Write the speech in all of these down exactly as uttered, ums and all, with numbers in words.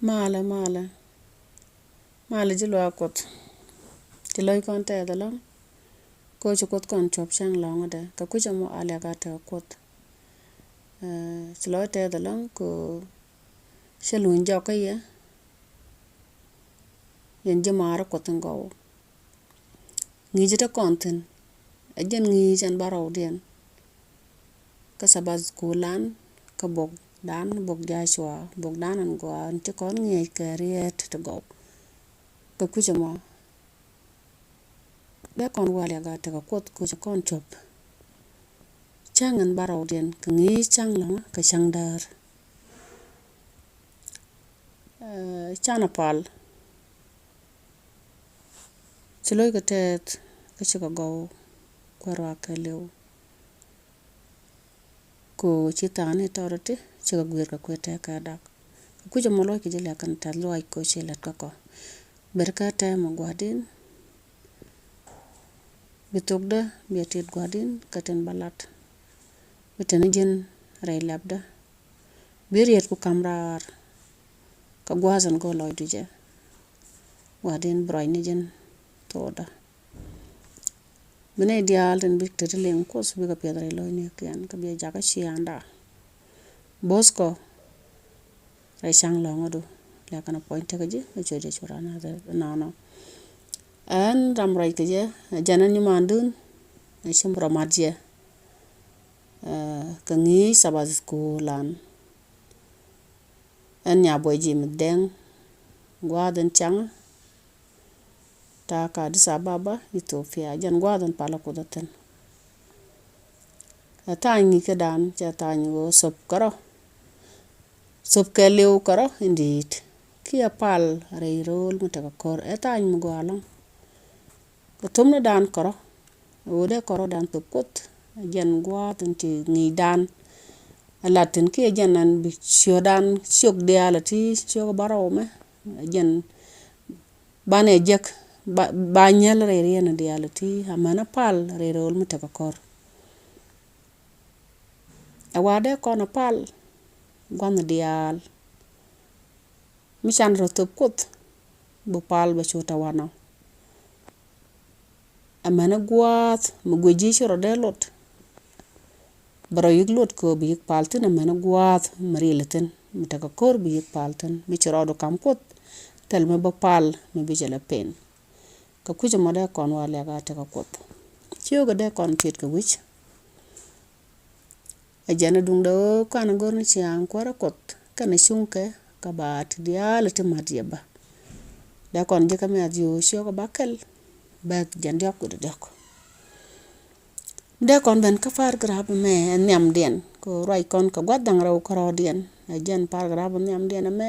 Malɛ, malɛ. Malɛ ji̱ luaak Kuɔth. Ci lɔc kɔn tɛth ɛlɔ̱ŋ. Ko ci Kuoth kɔn cuɔp cäŋ lɔ̱ŋädɛ. Kɛ kui̱c ɛmɔ a liak a tekɛ Kuoth. Eh, ci lɔc tɛth ɛlɔ̱ŋ ko cɛ luny jɔk kä yɛ. Yɛn ji̱ maarä Kuɔth in gɔw. Ŋi̱i̱c te kɔn thi̱n. Ɛ jɛn ŋi̱i̱c ɛn bä rɔwdiɛn. Kä Sabbath school lan, kä bokdan, bok Joshua, bokdan ɛn gua̱a̱n, ci kɔn ŋi̱eec kɛ riet ti gɔw. Kɛ kui̱c ɛmɔ. Dee kɔn wal ya gat tekɛ Kuoth kui̱c kɔn cuɔp. Cäŋ ɛn bä rɔwdiɛn, kɛ ŋi̱i̱c cäŋ lɔ̱ŋä, kɛ cäŋ däär. Eh, canɛ pal. Ci lo̱ckɛ tɛth kä cikɛ gɔw kuɛ ruak kɛ liw. Ko ci tha̱a̱ŋ ni tɔt ti cikɛ guir kɛ kuɛ tɛk kɛ dak. Kɛ kui̱c ɛmɔ lo̱ckɛ ji̱ liak kɛn tɛth luac ko ci lät kä kɔ. Ber kä tɛm ɛ gua̱din. Bi thokdä bi a tit gua̱din kä tin ba lat. Bi teni ji̱n rɛy lɛpdä. Bi riet ku kam raar. Kä gua̱a̱th ɛn go̱o̱r lɔcdu jɛ. Gua̱din bi ruac ni ji̱n thokdä. Bi nɛy diaal tin bi te ti liŋ Kuoth bikɛ piɛth rɛy lo̱cnikiɛn kä bi a jakä ciaŋda. Bo̱o̱th kɔ rɛy ca̱ŋ lɔ̱ŋädu. Lɛkɛn a puɔ̱ny tekä ji̱ a cuɛ jɛ cu ran a nɔnɔ. Ɛn ram ruac kɛ jɛ a jɛn ɛn nyumandun a cim rɔ mat jɛ. Eh, kɛ ŋi̱i̱c Sabbath school lan. Ɛn nya buɔy ji̱ mi dɛŋ gua̱a̱th ɛn ca̱ŋä. Ta̱a̱ kä Addis Ababa, Ethiopia, jɛn gua̱a̱th in palä Kuoth a thi̱n. Ɛ tha̱a̱ny ŋi̱i̱c kädan cɛ tha̱a̱ny ɣöö thöp kärɔ̱. Thöp kɛ liw kärɔ̱ in di̱i̱t. Kiɛ pal rɛy rööl mi tekɛ ko̱r. Ɛ tha̱a̱ny mi gɔaa ɛlɔ̱ŋ. Kɛ thöpnidan kärɔ̱. Ɣöö dee kärɔ̱dan thöp Kuoth. Jɛn gua̱a̱th in ci ŋi̱i̱cdan. Ɛ lat thi̱n kiɛ jɛn ɛn bi ciötdan ciök diaal ɛ ti ciök bärɔw mɛ. Jɛn banɛ jek ba, ba nyɛl rɛy riɛn diaal ti amɛn a pal rɛy rɛwl mi tekɛ kɔr. Ɛ wa dee kɔn a pal gua̱n diaal mi can rɔ thop Kuoth bi pal bɛ cu tɛ wanɔ. Amɛn a gua̱a̱th mi guic ji̱ ci rɔ dee lot. Bɛ rɔ yik luɔt kööb bi yik pal thi̱n, amɛn gua̱a̱th mi ril thi̱n mi tekɛ ko̱r bi yik pal thi̱n mi ci rɔɔdu kam Kuoth. Thil mi bä pal mi bi jɛ lɛ pen. Kɛ kui̱c ɛmɔ dee kɔn wa liak a tekɛ Kuoth. Ciökɛ dee kɔn tiet kɛ wi̱c. Ɛ jɛn ɛ duŋdɛ ɣöö kan ɛ go̱r ni ciaŋ kuäärä Kuɔth kɛnɛ cuŋkɛ kɛ ba ti diaal ti mat yɛ bä. Dee kɔn ji̱ kä mi a dhiöö ciökɛ ba kɛl bɛth jɛn diɔ̱k kudɛ diɔ̱k. Dee kɔn ben kä paragraph mɛ ɛ nhiamdiɛn kɛ ruac kɔn kɛ gua̱th da̱ŋ rɛw kärɔɔdiɛn. Ɛ jɛn paragraph nhiamdiɛn ɛmɛ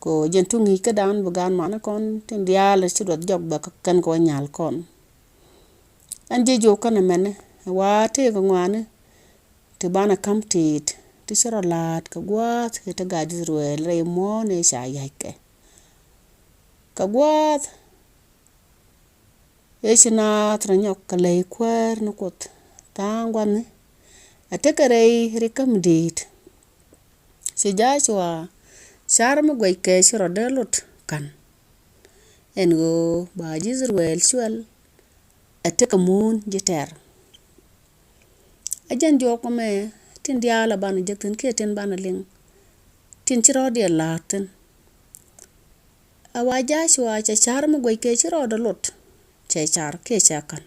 kɛ jɛn tuŋ ŋi̱i̱c kädan bi gaan mani kɔn tin diaal ci duɔth jɔk bɛ kɛn kɛ wä nyal kɔn. Ɛn ji̱ jiök kɛn ɛmɛni ɛ wa tëëk ŋɔaani ti banɛ ka̱m ti̱i̱t ti ci rɔ la̱a̱t kɛ gua̱a̱th kɛ ti gat Israel rɛy muɔ̱ɔ̱n ëë ca ya̱ckɛ. Kɛ gua̱a̱th ëë ci naath rɔ nyɔk kɛ ley kuäär ni Kuoth tha̱a̱ŋ gua̱thni. Ɛ tekɛ rɛy ri käm di̱i̱t. Ci Joshua car mi guɛckɛ ci rɔ dee lot ka̱n. Ɛn ɣöö ba ji̱ Israel cuɛl ɛ tekɛ muun ji̱ tɛr. Ɛ jɛn juɔk mɛ tin diaal ɛ banɛ jek thi̱n kiɛ tin banɛ liŋ tin ci rɔɔdiɛn la̱a̱t thi̱n. Ɛ wa Joshua cɛ car mi guɛckɛ ci rɔɔdɛ lot cɛ car kiɛ cɛ ka̱n.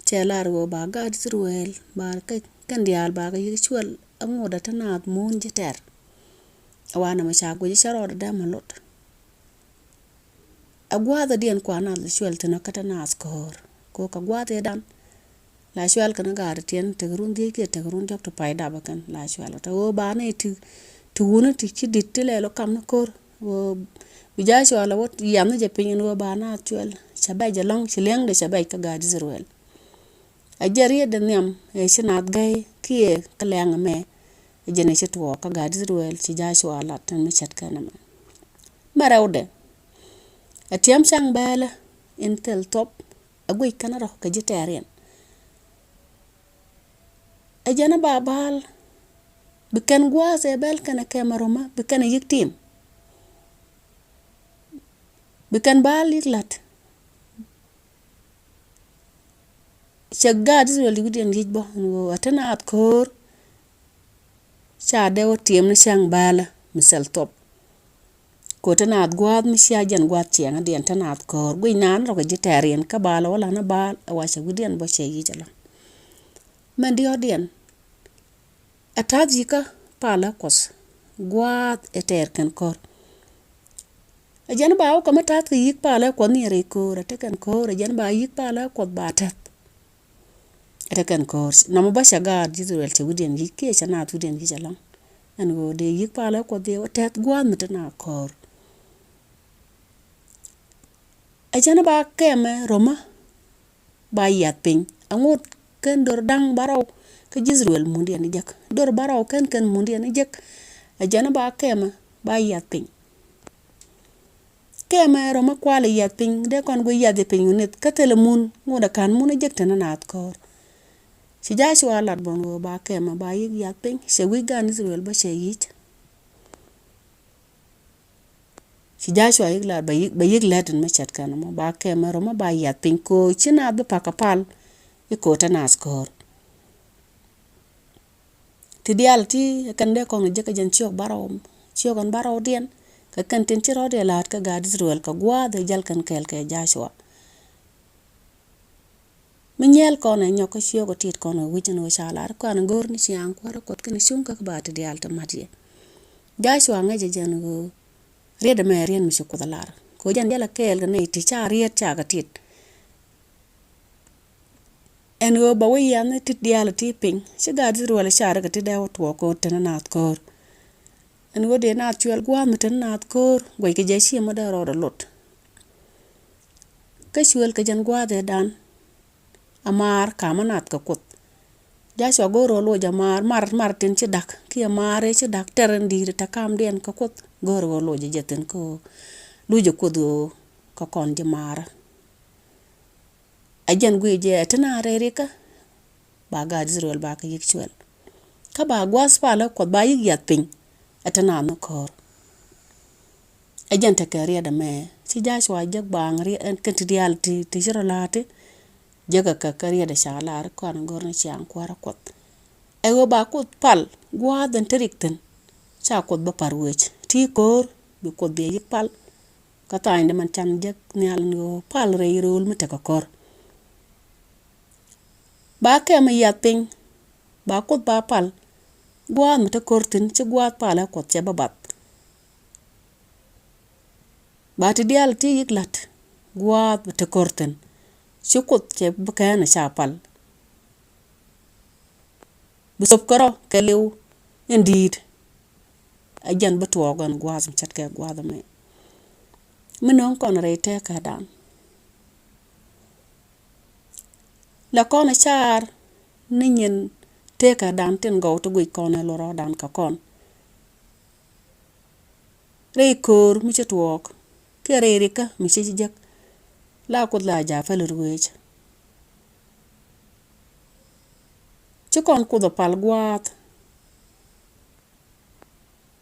Cɛ lar ɣöö ba gaat Israel ba kɛ kɛn diaal ba kɛ yik cuɛl ɛ ŋot ɛ te naath muun ji̱ tɛr. Ɛ wa nɛmɛ ca guic cɛ rɔɔdɛ dee mɛ lot. Ɛ gua̱a̱thädiɛn kua naath cuɛl thi̱n kä te naath köör. Kɛ ɣöö kɛ gua̱a̱th ëëdan la cuɛl kɛn gaat tiɛn tek run dhiec kiɛ tek run diɔ̱k ti pay dapä kɛn la cuɛl. Te ɣöö ba nɛy ti, ti wuni ti ci di̱t ti lɛl ɔ kam ni köör. Ɣöö bi Joshua la wä yiath ni jɛ piny ɛn ɣöö ba naath cuɛl. Cɛ bɛc ɛlɔ̱ŋ ci liɛŋdɛ cɛ bɛc kä gaat Israel. A jɛ rietdɛ nhiam ëë ci naath gäy kiɛ kä lɛŋ ɛmɛ. Ɛ jɛn ëë ci tuɔɔk kä gaat Israel ci Joshua lat tin mi cät kɛn ɛmɛ. Mɛ rɛwdɛ. Ɛ tiɛm ca̱ŋ bɛɛlä in thil thop ɛ guic kɛn rɔ kɛ ji̱ tɛɛriɛn. Ɛ jɛn ɛ ba ba̱a̱l Bi kɛn gua̱a̱th ɛ bɛl kɛnɛ kɛmɛ romä, bi kɛn ɛ yi̱k tim. Bi kɛn bal yi̱k la̱t. Cɛ gaat Israel ti wi̱diɛn yic bä ɛn ɣöö ɛ te naath köör. Ca dee wä tiɛm ni cäŋ bälä mi thil thop. Kɛ ɣöö te naath gua̱a̱th mi cia jɛn gua̱a̱th ciɛŋädiɛn te naath köör. Guic naan rɔ kɛ ji̱ tɛ̈riɛn kä bal ɛ wä la̱t ni bal ɛ wa cɛ wi̱diɛn bä cɛ yic ɛlɔ̱ŋ. Mɛn diɔ̱ɔ̱kdiɛn. Ɛ ta̱th yi̱kä palä Kuɔth gua̱a̱th ɛ tɛɛr kɛn ko̱r. Ɛ jɛn ba wä kɛ mi ta̱th kɛ yi̱k palä Kuɔth ni ɛ rɛy ko̱r, ɛ te kɛn ko̱r, ɛ jɛn ba yi̱k palä Kuɔth ba tɛth. Ɛ te kɛn ko̱r. Nɔmɔ bä cɛ gaat Israel cɛ wi̱diɛn yic kiɛ cɛ naath wi̱diɛn yic ɛlɔ̱ŋ. Ɛn ɣöö dee yi̱k palä Kuɔth dee wä tɛth gua̱a̱th mi te naath ko̱r. Ɛ jɛn ba kɛmɛ romä. Ba yiath piny. Aŋot kɛn dör da̱ŋ bärɔw kä ji̱ Israel mundiɛn ni jek. Dör bärɔw kɛn kɛn mundiɛn ni jek. Ɛ jɛn ba kɛmɛ ba yiath piny. Kɛmɛ rɔmä kualɛ yiath piny, dee kɔn guic yiath piny wä nith. Kä thilɛ mun, ŋot ɛ ka̱n mun ɛ jek te ni naath köör. Ci Jacua lat bä ɛn ɣöö ba kɛmɛ ba yi̱k yiath piny. Cɛ wi̱c gan Israel bä cɛ yic. Ci Jacua yi̱k lat bɛ yi̱k, bɛ yi̱k lät in mi ce̱tkɛ nɔmɔ ba kɛmɛ rɔmä ba yiath piny ko̱ ci naath bi pa̱k kɛ pal. I̱ ko̱ te naath köör. Ti diaal ti ɛ kɛn dee kɔn kɛ jek kä jɛn ciök bärɔw, ciök ɛn bärɔwdiɛn. Kɛ kɛn tin ci rɔ̱diɛn la̱a̱t kä gaat Israel kɛ gua̱a̱th ɛ jäl kɛn kɛɛl kɛ Jacua. Mi nyɛɛl kɔn ɛ nyɔk kä ciök ɔ tit kɔn ɛ wi̱c ɛn ɣöö ca lar kɔn ɛ go̱r ni ciaŋ kuäärä Kuɔth kɛnɛ cuŋ kä kɛ ba ti diaal ti mat yɛ. Jacua ŋäc ɛ jɛn ɣöö riet ɛmɛ riet mi ci Kuoth ɛ lar. Kɛ ɣöö jɛn jälɛ kɛɛl kɛ nɛy ti ca riet ca kɛ tit. Ɛn ɣöö ba wä yiath ni tit diaal ti piny. Ci gaat Israel ca rɛ kɛ tit dee wä tuɔɔk kɛ ɣöö te ni naath köör. Ɛn ɣöö dee naath cuɛl gua̱a̱th mi te ni naath köör. Guɛc kɛ jɛ ci mɔ dee rɔɔdɛ lot. Kä cuël kɛ jɛn gua̱a̱th ëëdan. Amaar kamä nath kɛ Kuoth. Jacua go̱o̱r ɣöö loc amaar mar, mar tin ci da̱k kiɛ maar ëë ci da̱k tɛr in di̱i̱t tɛ kamdiɛn kɛ Kuoth. Go̱o̱r ɣöö loc jɛ thi̱n kä ɣöö luc ɛ Kuoth ɣöö kɛ kɔn ji̱ maarä. Ɛ jɛn guic jɛ ɛ ti na rɛy rikä. Ba gaat Israel ba kɛ yi̱k cuɛl. Kä ba gua̱a̱th palä Kuɔth ba yi̱k yiath piny. Ɛ ti na nhök köör. Ɛ jɛn tekɛ riɛt ɛmɛ ci Jacua jek baaŋ riɛt ɛn kɛn ti diaal ti, ti ci rɔ la̱a̱ti. Jekɛ kɛ kɛ riɛt ɛ ca lar kɔn go̱r ni ciaŋ kuäärä Kuɔth. Ɛ ɣöö ba Kuoth pal gua̱a̱th ɛn te rik thi̱n. Ca Kuoth bä par wec ti köör bi Kuoth bi yi̱k pal. Kä tha̱a̱ŋdɛ man can jek nhial ni ɣöö pal rɛy rööl mi tekɛ köör. Ba kɛmɛ yiath piny. Ba Kuoth ba pal gua̱a̱th mi te ko̱r thi̱n ci gua̱a̱th palä Kuɔth cɛ bä bath. Ba ti diaal ti yi̱k la̱t gua̱a̱th mi te ko̱r thi̱n ci Kuoth cɛ bä kɛn ca pal. Bi thop kärɔ kɛ liw in di̱i̱t. Ɛ jɛn bi tuɔɔk ɛn gua̱a̱th mi ce̱tkɛ gua̱a̱th ɛmɛ. Mi nööŋ kɔn rɛy tëkädan. La kɔn ɛ car ni nyin tëkädan tin gɔw ti guic kɔn ɛ lorɔɔdan kɛ kɔn. Rɛy köör mi ci tuɔɔk kiɛ rɛy rikä mi ci ci jek. La Kuoth la ja̱ päl ruëëc. Ci kɔn Kuoth ɛ pal gua̱a̱th.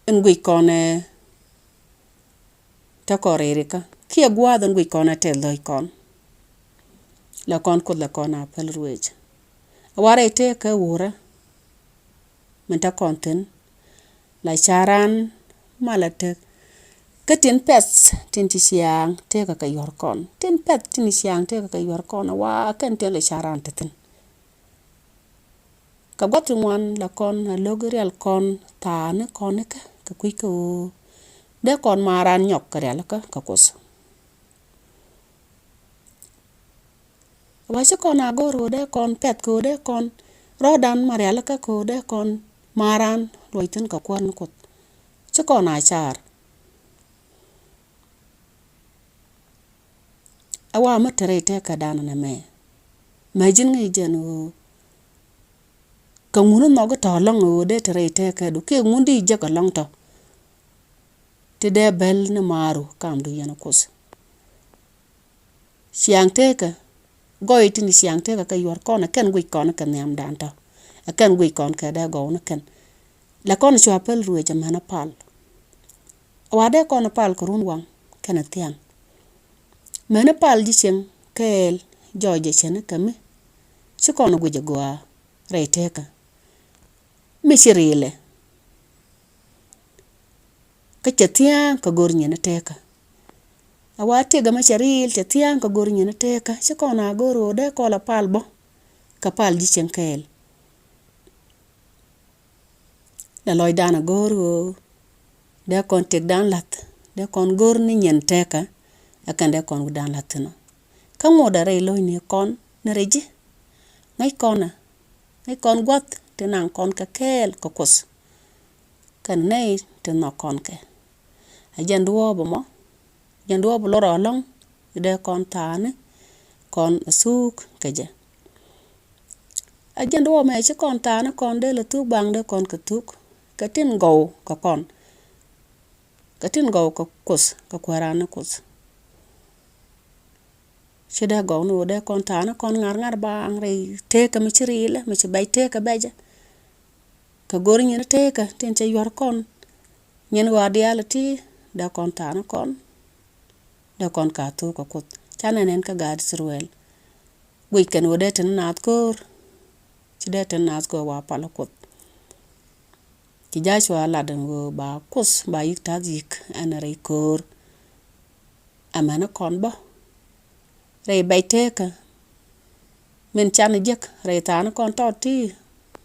In guic kɔn ɛ te kɔn rɛy rikä kiɛ gua̱a̱th in guic kɔn ɛ tɛth lɔc kɔn. La kɔn Kuoth la kɔn a päl ruëëc. A warɛ te kä wurä min te kɔn thi̱n. La caran malɛ tek kä tin pɛth tin ci ciaŋ tekɛ kɛ yuɔr kɔn. Tin pɛth tin ci ciaŋ tekɛ kɛ yuɔr kɔn a wa kɛn tin la caran te thi̱n. Kɛ gua̱th ti ŋuan la kɔn a lo̱k rial kɔn thaani kɔn ikä kɛ kui̱ kä ɣöö dee kɔn maaran nyɔk kɛ rialikä kɛ Kuoth. Wa ci kɔn a go̱o̱r ɣöö dee kɔn pɛth kɛ ɣöö dee kɔn rɔɔdan ma rialikä kɛ ɣöö dee kɔn maaran luɔc thi̱n kɛ kuäär ni Kuoth. Ci kɔn a car. A wa mi te rɛy tëkädan ɛn ɛmɛ. Mɛ ji̱n ŋäc jɛn ɣöö kɛ ŋun nhɔk tɔ̱ lɔ̱ŋ ɣöö dee te rɛy tëkädu kiɛ ŋun di jek ɛ lɔ̱ŋ tɔ̱. Ti dee bɛl ni maaru kamdu yɛn Kuoth. Ciaŋ tëkä gɔy tin ciaŋ tëkä kɛ yuɔr kɔn ɛ kɛn guic kɔn kɛ nhiamdan tɔ̱. Ɛ kɛn guic kɔn kɛ dee gɔw ni kɛn. Lɛ kɔn cua päl ruëëc amäni pal. Wa dee kɔn pal kɛ run waŋ kɛnɛ thiaŋ. Mäni pal ji̱ cieŋ kɛɛl jɔɔc jɛ cɛn kɛ mi ci kɔn guic agɔaa rɛy tekä mi ci riilɛ. Kä cɛ thia̱a̱ŋ kɛ go̱r nyin tekä. A wa tëk ɛmɛ cɛ riil cɛ thia̱a̱ŋ kɛ go̱r nyin tekä ci kɔn a go̱r ɣöö dee kɔl a pal bä kɛ pal ji̱ cieŋ kɛɛl. La lɔcdan a go̱r ɣöö dee kɔn tëkdan la̱th dee kɔn go̱r ni nyin tekä. Ɛ kɛn dee kɔn wi̱dan la̱th thi̱n ɔ kä ŋuɔ̱t a rɛy lo̱cni kɔn ni rɛy ji̱. Ŋäc kɔn ɛ ŋäc kɔn gua̱th ti naŋ kɔn kɛ kɛɛl kɛ Kuoth. Kɛn nɛy ti nhɔk kɔn kɛ. A jɛn duɔɔp ɛmɔ jɛn duɔɔp lorɔ alɔŋ. Dee kɔn thaani kɔn a thuk kɛ jɛ. A jɛn duɔɔp mɛ ci kɔn thaani kɔn dee lɛ thuk baŋ dee kɔn kɛ thuk kɛ tin gɔw kɛ kɔn. Kɛ tin gɔw kɛ Kuoth kɛ kuääran ni Kuoth. Ci dee gɔw ni ɣöö dee kɔn thaani kɔn ŋa̱r ŋa̱r baŋ rɛy tekä mi ci riilɛ mi ci bɛc tekä bɛcɛ. Kɛ go̱r nyin tekä tin cɛ yuɔr kɔn nyin ɣɔaa diaal ti dee kɔn thaani kɔn. Dee kɔn ka thuk kɛ Kuoth ca nɛn ɛn kä gaat Ithɛrɛl. Guic kɛn ɣöö dee tin naath ko̱o̱r ci dee tin naath ko̱o̱r wa pal Kuoth. Ci Jacua lat ɛn ɣöö ba Kuoth ba yik ta̱th yik ɛn rɛy ko̱o̱r. Amäni kɔn bä rɛy bɛc tekä min can jiäk rɛy thaani kɔn tɔt ti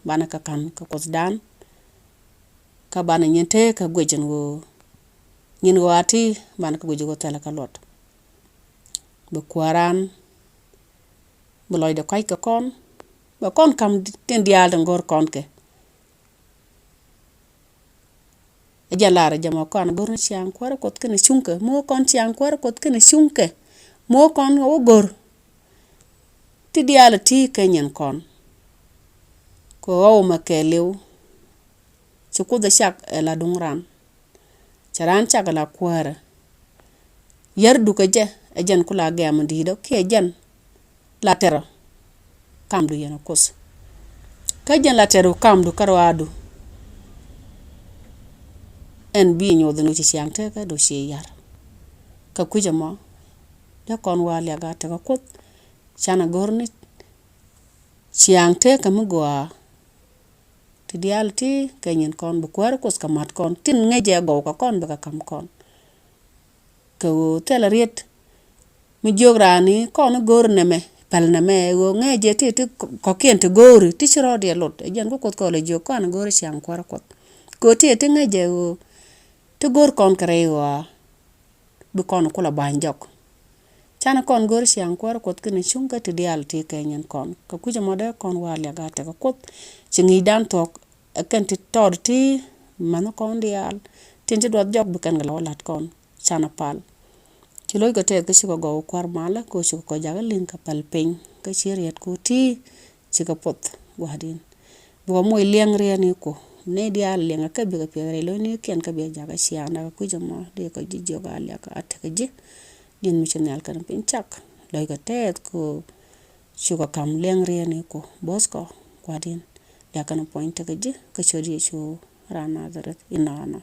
banɛ kɛ ka̱n kɛ Kuothdan. Kä banɛ nyin tekä guic ɛn ɣöö nyin ɣɔaa ti banɛ kɛ guic ɣöö thilɛ kɛ luɔt. Bi kuääran bi lɔcdɛ kɔ̱a̱c kɛ kɔn bɛ kɔn ka̱m tin diaal tin go̱r kɔn kɛ. Ɛ jɛn lar ɛ jɛ mɔ kɔn go̱r ni ciaŋ kuäärä Kuɔth kɛnɛ cuŋkɛ mo̱o̱ kɔn ciaŋ kuäärä Kuɔth kɛnɛ cuŋkɛ. Mo̱o̱ kɔn wä go̱r ti diaal ti kɛ nyin kɔn. Kɛ ɣɔw mɛ kɛɛliw ci Kuoth ɛ cak ɛ la duŋ ran. Cɛ raan cak ɛ la kuäärä. Yär dukɛ jɛ ɛ jɛn kula gɛm di̱i̱t ɔ kiɛ jɛn la tɛrɔ kamdu yɛn ɛ Kuoth. Kä jɛn la tɛrɔ kamdu kä ruaadu. Ɛn bi nyuɔth ni ci ciaŋ tekä du ci yar. Kä kui̱c ɛmɔ dee kɔn wa liak a tekɛ Kuoth. Canɛ go̱r ni ciaŋ tekä mi gɔaa. Ti diaal ti kɛ nyin kɔn bi kuäär Kuoth kɛ mat kɔn tin ŋäcɛ gɔw kɛ kɔn bikɛ kam kɔn. Kɛ ɣöö thilɛ riet mi jiök raan ni kɔn go̱o̱r nɛmɛ päl nɛmɛ ɣöö ŋäcɛ ti ti kɔ̱kiɛn ti go̱o̱ri ti ci rɔɔdiɛ lot ɛ jɛn kä Kuoth kɔl ɛ jiök kɔn go̱o̱ri ciaŋ kuäär Kuɔth. Kɛ ɣöö ti ti ŋäcɛ ɣöö ti go̱o̱r kɔn kɛ rɛy ɣɔaa. Bi kɔn kulɛ ba̱ny jɔk. Canɛ kɔn go̱r ciaŋ kuäär Kuɔth kɛnɛ cuŋ kä ti diaal ti kɛ nyin kɔn kɛ kui̱c ɛmɔ dee kɔn wa liak a tekɛ Kuoth. Ci ŋi̱i̱cdan thuɔ̱k ɛ kɛn ti tɔɔt ti mänh kɔn diaal tin ci duɔth jɔk bi kɛn kɛ la wä la̱t kɔn. Canɛ pal. Ci lo̱ckɔ tɛth kä cikɛ gɔw kua̱r malä kɛ cikɛ kɔc jakä li̱ŋ kɛ päl piny kä ci riɛt ku ti. Cikɛ puɔth gua̱di̱n. Bikɔ moc liɛŋ riɛn iku ni diaal liɛŋ kä bikɛ piɛth rɛy lo̱cnikiɛn kä bikɛ jakä ciaŋ dakä kui̱c ɛmɔ dee kɔ ji̱ jiök a liak a tekɛ ji̱. Ji̱n mi ci nhial kɛn piny cak lo̱ckɔ tɛth ku cukɛ ka̱m liɛŋ riɛn iku bo̱thkɔ gua̱di̱n. Liak kɛn puɔ̱ny tekɛ ji̱ kä ciöt Yecu ran Nadhareth inɔnɔ.